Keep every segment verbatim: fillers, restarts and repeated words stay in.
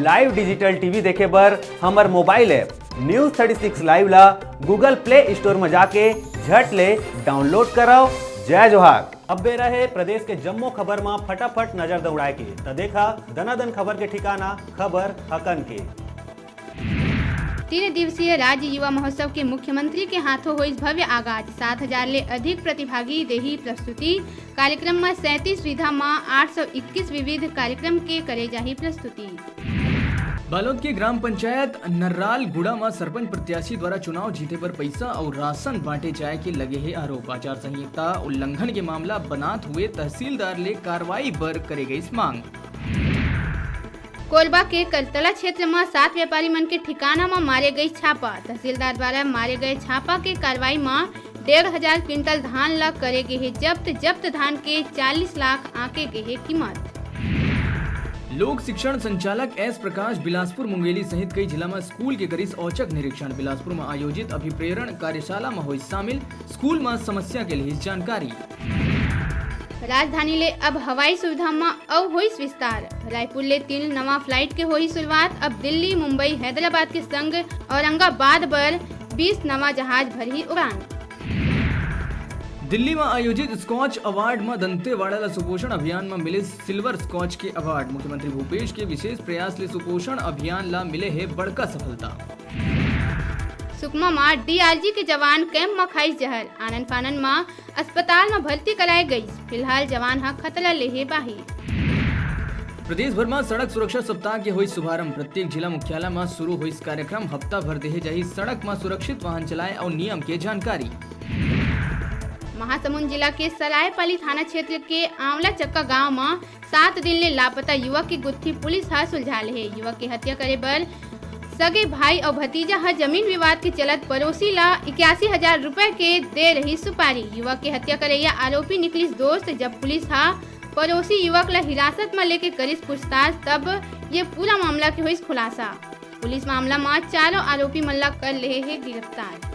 Live digital T V देखे बर हमर mobile app News thirty six Live ला Google Play Store म जाके झट ले download करव। जय जोहार। अब बेरा हे प्रदेश के जम्मो खबर म फटाफट नजर दौड़ाए के, त देखा दनादन खबर के ठिकाना, खबर हकन के। तीन दिवसीय राज्य युवा महोत्सव के मुख्यमंत्री के हाथों होइस भव्य आगाज, सात हजार ले अधिक प्रतिभागी देही प्रस्तुति। कार्यक्रम म सैंतीस विधा म आठ सौ इक्कीस विविध कार्यक्रम के करे जाही प्रस्तुति। बालोद के ग्राम पंचायत नर्रालगुड़ा म सरपंच प्रत्याशी द्वारा चुनाव जीते बर पइसा अउ राशन बांटे जाए के लगे हे आरोप। आचार संहिता उल्लंघन के मामला बनात हुए तहसीलदार ले कार्रवाई बर करे गइस मांग। कोरबा के करतला क्षेत्र म सात व्यापारी मन के ठिकाना म मारे गइस छापा। तहसीलदार द्वारा मारे गए छापा के कार्रवाई म डेढ़ हजार क्विंटल धान ल करे गे हे जब्त। जब्त धान के चालीस लाख आंके गे हे कीमत। लोक शिक्षण संचालक एस प्रकाश बिलासपुर मुंगेली सहित कई जिला म स्कूल के करिस औचक निरीक्षण। बिलासपुर म आयोजित अभिप्रेरण कार्यशाला म होइस शामिल, स्कूल म समस्या के लिहिस जानकारी। राजधानी ले अब हवाई सुविधा म अउ होइस विस्तार। रायपुर ले तीन नवा flight के होही शुरुआत। अब दिल्ली, मुंबई, हैदराबाद के संग औरंगाबाद बर बीस नवा जहाज भरही उड़ान। दिल्ली म आयोजित स्कॉच अवार्ड म दंतेवाड़ा ल सुपोषण अभियान म मिले सिल्वर स्कॉच के अवार्ड। मुख्यमंत्री भूपेश के विशेष प्रयास ले सुपोषण अभियान ल मिले हे बड़का सफलता। सुकमा म डीआरजी के जवान कैंप म खाइस जहर। आनन फानन म अस्पताल म भर्ती कराए गइस। फिलहाल जवान ह खतरा ले हे बाहिर। प्रदेश भर म सड़क सुरक्षा सप्ताह के होइस शुभारंभ। प्रत्येक जिला मुख्यालय म शुरू होइस कार्यक्रम। हफ्ता भर देहे जाही सड़क म सुरक्षित वाहन चलाए अउ नियम के जानकारी। महासमुंद जिला के सरायपाली थाना क्षेत्र के आंवला चक्का गांव म सात दिन ले लापता युवक के गुत्थी पुलिस ह सुलझा ले हे। युवक के हत्या करे बर सगे भाई अउ भतीजा ह जमीन विवाद के चलत पड़ोसी ला इक्यासी हजार रुपए के दे रही सुपारी। युवक के हत्या करैया आरोपी निकलिस दोस्त। जब पुलिस ह पड़ोसी युवक ला हिरासत म लेके करिस पूछताछ, तब ये पूरा मामला के होइस खुलासा। पुलिस मामला म चारों आरोपी मन ला कर लेहे हे गिरफ्तार।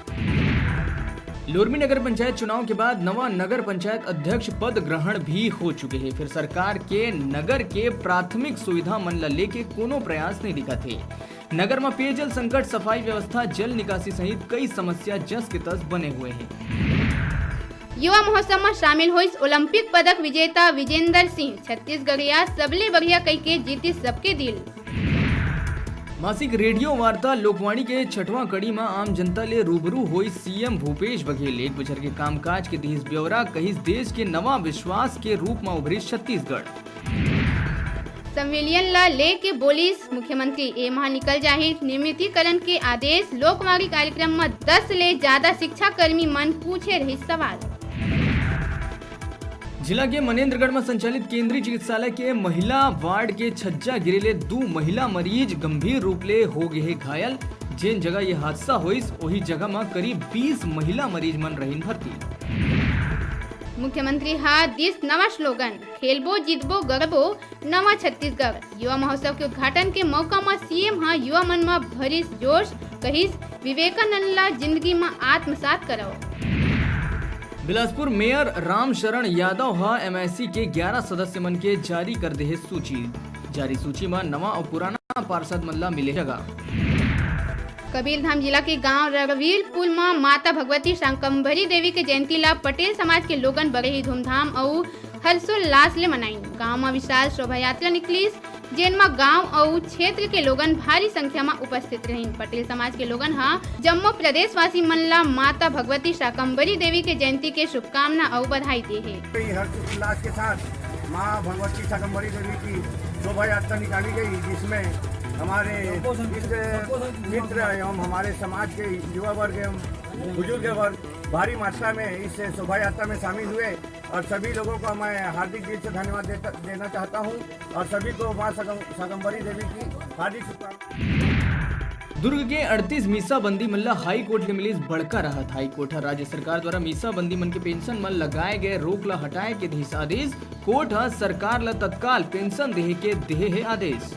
लोरमी नगर पंचायत चुनाव के बाद नवा नगर पंचायत अध्यक्ष पद ग्रहण भी हो चुके हे, फिर सरकार के नगर के प्राथमिक सुविधा मन ला लेके कोनो प्रयास नहीं दिखत हे। नगर म पेयजल संकट, सफाई व्यवस्था, जल निकासी सहित कई समस्या जस के तस बने हुए हे। युवा महोत्सव म शामिल होइस ओलंपिक पदक विजेता विजेंद्र सिंह। छत्तीसगढ़िया सबले बढ़िया कहिके जीतिस सबके दिल। मासिक रेडियो वार्ता लोकवाणी के छठवां कड़ी म आम जनता ले रूबरू होइस सीएम भूपेश बघेल। एक बछर के कामकाज के दिहिस ब्यौरा, कहिस देश के नवा विश्वास के रूप म उभरिस छत्तीसगढ़। संविलियन ल लेके बोलिस मुख्यमंत्री, ए माह निकल जाही नियमितीकरण के आदेश। लोकवाणी कार्यक्रम म दस ले जादा शिक्षाकर्मी मन पूछे रहिस सवाल। जिला के मनेंद्रगढ़ म संचालित केंद्रीय चिकित्सालय के महिला वार्ड के छज्जा गिरे ले दू महिला मरीज गंभीर रूप ले हो गे हे घायल। जेन जगह ये हादसा होइस, ओही जगह म करीब बीस महिला मरीज मन रहिन भर्ती। मुख्यमंत्री ह दिस नवा स्लोगन, खेलबो, जीतबो, गढ़बो, नवा छत्तीसगढ़। युवा महोत्सव के उद्घाटन के मौका म सीएम ह युवा मन म भरिस जोश, कहिस, विवेकानंद ला जिंदगी म आत्मसात करव। बिलासपुर मेयर रामशरण यादव ह एमआईसी के ग्यारह सदस्य मन के जारी कर देहे सूची। जारी सूची म नवा अउ पुराना पार्षद मन ला मिले जगह। कबीरधाम जिला के गांव रघुवीरपुर म माता भगवती शाकंभरी देवी के जयंती ला पटेल समाज के लोगन बड़े ही धूमधाम अउ हर्षोल्लास ले मनाइन। गांव म विशाल शोभा यात्रा निकलिस, जेन म गांव अउ क्षेत्र के लोगन भारी संख्या म उपस्थित रहिन। पटेल समाज के लोगन ह जम्मो प्रदेशवासी मन ला माता भगवती शाकंभरी देवी के जयंती के शुभकामना अउ बधाई दे हे। हर्षोल्लास के साथ माँ भगवती शाकंभरी देवी की शोभा यात्रा निकाली गई, जिसमें हमारे इष्ट मित्र एवं हमारे समाज के युवा वर्ग एवं बुजुर्ग वर्ग भारी मात्रा में इस शोभा यात्रा में शामिल हुए और सभी लोगों को मैं हार्दिक दिल से धन्यवाद देता, देना चाहता हूँ और सभी को माँ शाकं-, शाकंभरी देवी की हार्दिक शुभकामनाएं। दुर्ग के अड़तीस मीसाबंदी मन ल हाई कोर्ट ले मिलिस बड़का राहत। हाई कोर्ट ह राज्य सरकार द्वारा मीसाबंदी मन के पेंशन मन लगाए गए रोक ल हटाए के दिस आदेश। कोर्ट ह सरकार ल तत्काल पेंशन देहे के देहे हे आदेश।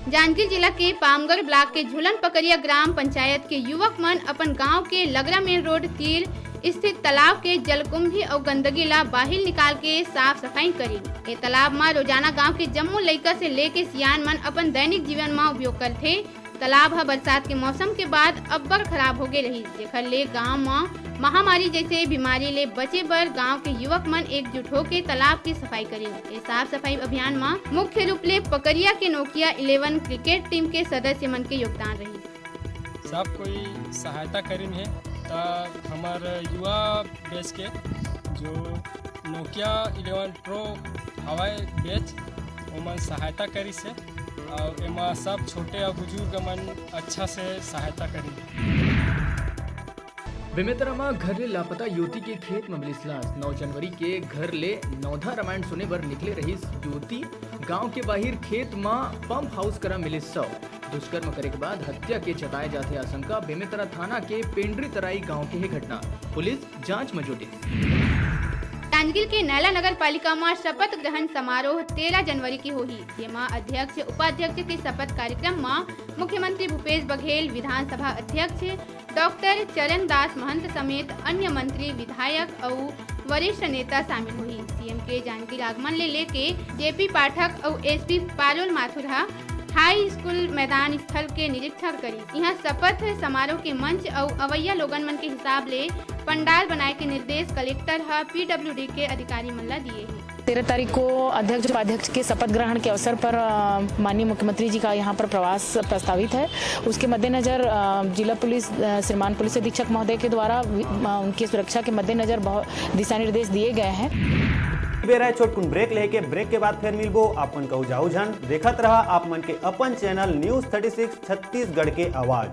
जांजगीर जिला के पामगढ़ ब्लॉक के झूलन पकरिया ग्राम पंचायत के युवक मन अपन गांव के लगरा मेन रोड तीर स्थित तालाब के जलकुंभी अउ गंदगी ला बाहिर निकाल के साफ सफाई करिन। ए तालाब म रोजाना गांव के जम्मो लइका से लेके सियान मन अपन दैनिक जीवन म उपयोग करथे। तालाब ह बरसात के मौसम के बाद अब्बड़ खराब होगे रहिस, जेखर ले गांव म महामारी जैसे बीमारी ले बचे बर गांव के युवक मन एकजुट होके तालाब के सफाई करिन। ए साफ सफाई अभियान म मुख्य रूप ले पकरिया के नोकिया इलेवन क्रिकेट टीम के सदस्य मन के योगदान रहिस। सब कोई सहायता करिन हे, त हमर युवा बैच के जो नोकिया इलेवन प्रो हवय बैच, ओमन सहायता करिस हे, अउ एमा सब छोटे अउ बुजुर्ग मन अच्छा से सहायता करिन। बेमेतरा म घर ले लापता युवती के खेत म मिलिस लाश। नौ जनवरी के घर ले नौधा रामायण सुने बर निकले रहिस युवती। गांव के बाहिर खेत म पंप हाउस करा मिलिस शव। दुष्कर्म करे के बाद हत्या के जताए जाथे आशंका। बेमेतरा थाना के पेंड्री तराई गांव के हे घटना। पुलिस जांच म जुटिस। जांजगीर के नैला नगर पालिका म शपथ ग्रहण समारोह तेरह जनवरी के होही, जेमा अध्यक्ष उपाध्यक्ष के शपथ कार्यक्रम म मुख्यमंत्री भूपेश बघेल, विधानसभा अध्यक्ष डॉक्टर चरणदास महंत समेत अन्य मंत्री, विधायक अउ वरिष्ठ नेता शामिल होही। सीएम के जांजगीर आगमन ले लेके जेपी पाठक अउ एसपी पारुल माथुर ह हाई स्कूल मैदान स्थल के निरीक्षण करिस। इहां शपथ समारोह के मंच अउ अवैया लोगन मन के हिसाब ले पंडाल बनाए के निर्देश कलेक्टर ह पीडब्ल्यूडी के अधिकारी मन ला दिए हे। तेरह तारीख को अध्यक्ष उपाध्यक्ष के शपथ ग्रहण के अवसर पर, अ, माननीय मुख्यमंत्री जी का यहाँ पर प्रवास प्रस्तावित है। उसके मद्देनजर, अ, जिला पुलिस, अ, श्रीमान पुलिस अधीक्षक महोदय के द्वारा वि-, अ, उनकी सुरक्षा के मद्देनजर बहुत दिशा निर्देश दिए गए हैं। बेरा हे छोटकुन ब्रेक लेके, ब्रेक के बाद फेर मिलबो। आप मन कहू जाऊ झन, देखत रहा आप मन के अपन channel news thirty six Chhattisgarh के आवाज।